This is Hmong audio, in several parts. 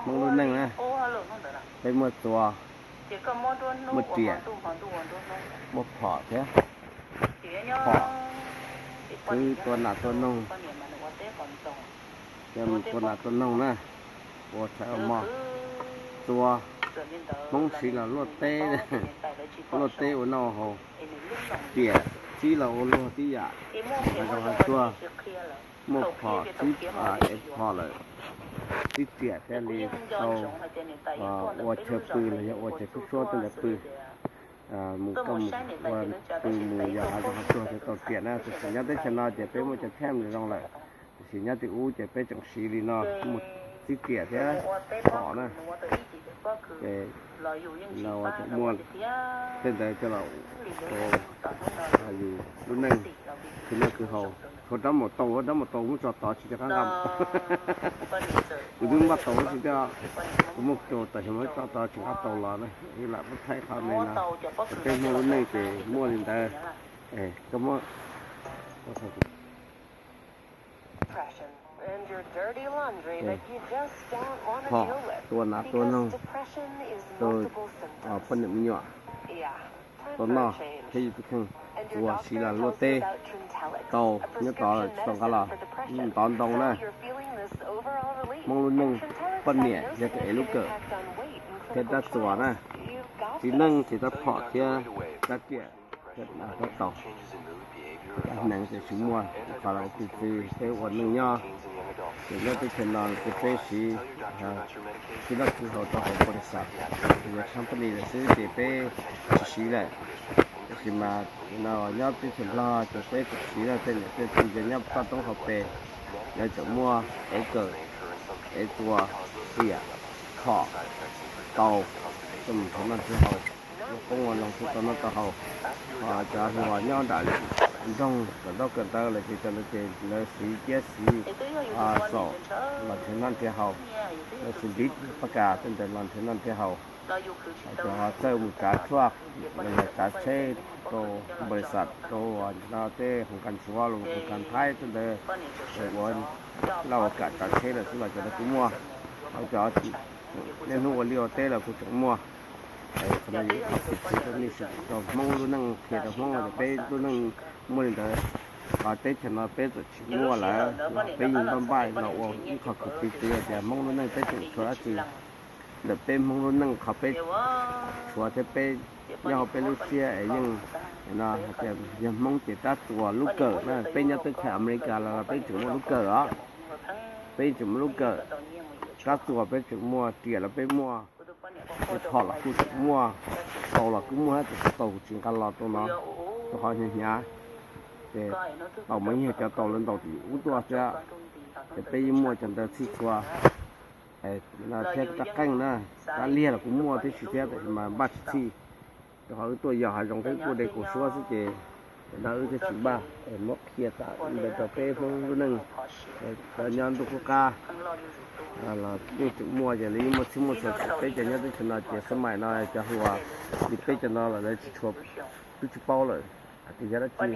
Hmoob lub neej na, peb muaj txuas, muaj riam, muaj phom thiab. Phom kwv tua nas tua noog, tua nas tua noog na, ua tshais ua mov. Txuas, Hmoob siv los luaj teb, luaj teb ua noj haus. Riam, txib los ua luag tib yam, hav zoov hav tsuag. Muaj phom, txib, ev phom lawm, txib riam thiaj li tau ua chaw pw los yog ua chaw tub suab tej ntawd pw. Mus koj mus ua pw mus yos hav zoov hav tsuag thiaj tau riam na. Tab sis nyob teb chaws no ces peb muaj cov thej zoo lawm, tab sis nyob tim ub ces peb tseem siv li no, muaj txib riam thiab phom na. Ces los ua tseem muaj tej ntawd coj los ua yus lub neej khwv noj khwv haus. Tshuav rab maum taus, rab maum taus muab tso tod tsis nco qab nqa mus tau. Kuv twb npaj tau tsis tau, kuv muab rau tam sim no tso tod tsis nqa tau los na. Lam muab thaij qhov me no, peb Hmoob lub neej ces muaj li ntawd. Koj muab phom tua nas tua noog rau poj niam me nyuam. Tau noj thiab yus tus kheej, txuas siv los luaj teb tau, nyob tod tsis tau nqa los, ntov ntoo na. Hmoob lub neej, poj niam yog tus ev lub kawm thiab rab txuas na. Txiv neej ces rab phom thiab rab riam, rab taus. Cov hneev ces tsis muaj, qhov lawv tiv txwv peb ua neej nyob. Ces nyob teb chaws no ces peb siv, siv noj siv haus rau hauv npaus lis xas, yog company lawm xwb ces peb tsis siv lawm. Tab sis mas no nyob teb chaws Nplog ces peb tseem siv tej niam tej txiv cov nyob toj roob hauv pes, lawv tseem muaj ev kawm, ev txuas, riam, phom, taus, coj mus nrhiav noj nrhiav haus, ua qoob ua loo thiaj tau noj tau haus. Ho cov hluas nyob nram nroog kawm ntaub kawm ntawv lawm ces cov ntawd ces lawv siv ciab siv xaum los nrhiav noj nrhiav haus, lawv siv ntiv paj kas tej ntawd los nrhiav noj nrhiav haus. Cov ho txawj mus tsav tshuaj los yog tsav tsheb rau npaus lis xas rau no tej hoos kas ntsuav los hoos kas thaib tej ntawd, ua laj ua kam tsav tsheb lawm xwb los cov ntawd kuj muaj. Ho cov niaj hnub ua liaj ua teb los kuj tseem muaj. Qhov no yog ib qho piv txwv rau nej sawv daws, rau Hmoob lub neej, qhia rau Hmoob tias peb lub neej muaj li ntawd. Ho teb chaws no peb txawm tsis muaj lawm, peb yeej npaj npaj los ua ib qho khaws piv txwv tias Hmoob lub neej peb tseem tshuav dab tsi. Ntawm peb Hmoob lub neej qhov peb tshuav thiab peb nyob hauv peb lub siab es yeej no hais tias yog Hmoob ces rab txuas lub kawm na, peb nyob teb chaws Amelikas los los peb tseem muaj lub kawm os. Peb tseem muaj lub kawm, rab txuas peb tseem muaj, riam los peb muaj, es phom los kuj tseem muaj, taus los kuj muaj, tab sis taus kuv tsis nqa los rau no, rau qhov hnyav hnyav. Ces taus mas yeej yog cov taus lawv ntaus tim ub tuaj xwb, ces peb yeej muaj cov ntawd txhij txhua. Thiab rab qeej na, rab liag los kuj muaj tib si thiab tab sis mas npaj tsis txhij, rau qhov wb tuaj yos hav zoov thiab wb tuaj de kaus suab xwb ces cov no wb thiaj tsis npaj. Muab qhia tas li ntawd rau peb Hmoob lub neej, cov nyob ntuj qub qab los yeej tseem muaj, ces lawv yeej muaj txhij muaj txhua. Peb cov nyob teb chaws no ces xab mais no cov hluas li peb cov no los lawv tsis tshua, twb tsis paub lawm hais tias yog dab tsi.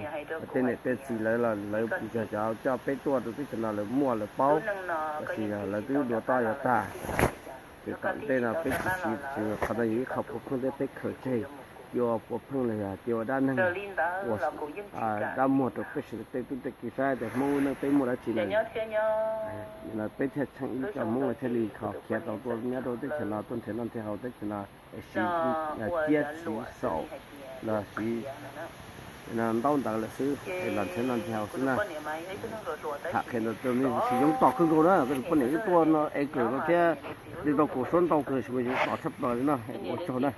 Tej niam tej txiv lawv los lawv yog cov coj peb tuaj rau teb chaws no lawv muaj lawv paub, tab sis lawv twb dua toj yuav tag. Ces tom ntej no peb tsis siv, qhov no yog ib qho puav pheej thiab peb khaws tseg, cia ua puav pheej los yog cia ua dab neeg ua dab muag rau peb sawv daws tej tub tej ki saib tias Hmoob lub neej peb muaj dab tsi lawm. Peb thiaj tsheej ib co Hmoob no thiaj li kho khiav tau tuaj nyob rau teb chaws no tuaj nrhiav noj nrhiav haus teb chaws no, siv ciab siv xaum los siv ntaub ntawv lawm xwb, los nrhiav noj nrhiav haus xwb na. Tham qhia ntawd rau nej, tsis yoov tom kawg nkaus na, poj niam wb tuaj no es kawm no thiab, li tau kaus suab ntau kawg, tsis mas yoov tom tshaj plaws li no, ua tsaug na.